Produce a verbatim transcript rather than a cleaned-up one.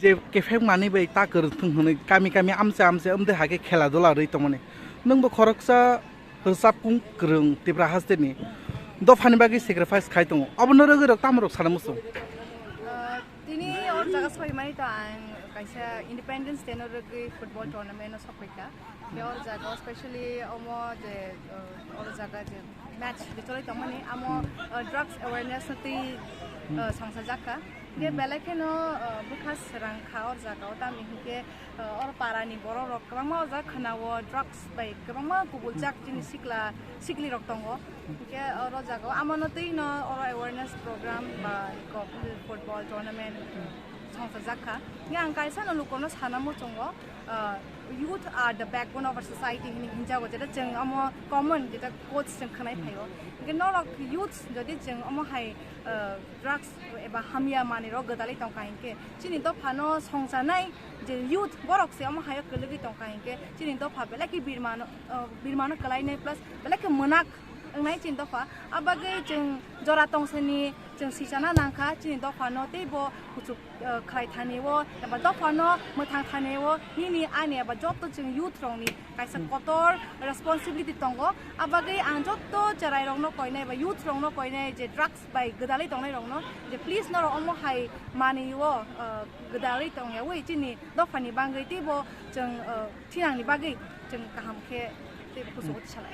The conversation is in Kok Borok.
Je kephek manwi bai ta kwrwngthwng hwnwi kami kami amchai amchai wngwi hai khe khela dula rwi tongmani. Nwngbo khoroksa rwchapkung kwrwng Tipra hasteni dophani bagwi sacrifice khai tongo. Obono rwgwi rok tamo rok sana muchung? Ah, tini o jaga soimani to ang kaisa Independence Day no rwgwi football tournament no sokphaikha. Khe o jaga o specially omo je, ah, o jaga je match je choli tongmani amo, ah, drugs awareness no twi, ah, songsa jakha. Khe belai kheno, ah, bwkha swrang kha o jaga o tamni hinkhe, ah, oro para ni borok rok kwbangma o jaga khwnao drugs bai kwbangma kubul jak chini sikla sikli rok tongo. Hinkhe oro jaga o amo no twi no oro awareness program ba kok football tournament songsa jakha. Hinkhe ang kaisa no luko no sana muchungo, ah, youth are the backbone of our society hini hinjago, jeta chwng omo common jeta quotes chwng khwnai phaio. Hinkhe norok youth jodi chwng omo hai, ah, drugs eba hamya manwi rok gwdalwi tongkha hinkhe chini dopha no songchanai je youth borok se omo haio kwlwgwi tongkha hinkhe chini dopha belai khe birmano, ah, birmano kwlainai plus belai khe mwnak wngnai chini dopha. Abagwi chwng jora tongsani chwng sichana nangkha chini dophano teibo kuchuk, eh, khlai thani o eba dophano mwthang thani o nini ani eba joto chwng youth rokni kaisa kotor responsibility tongo. Abagwi ang joto cherai rokno koinai eba youth rokno koinai je drugs bai gwdalwi tongnai rokno je please norok omo hai manwi o, eh, gwdalwi tongyawi chini dophani bagwi teibo chwng, eh, thinangni bagwi chwng kaham khe teibo kuchuk salai.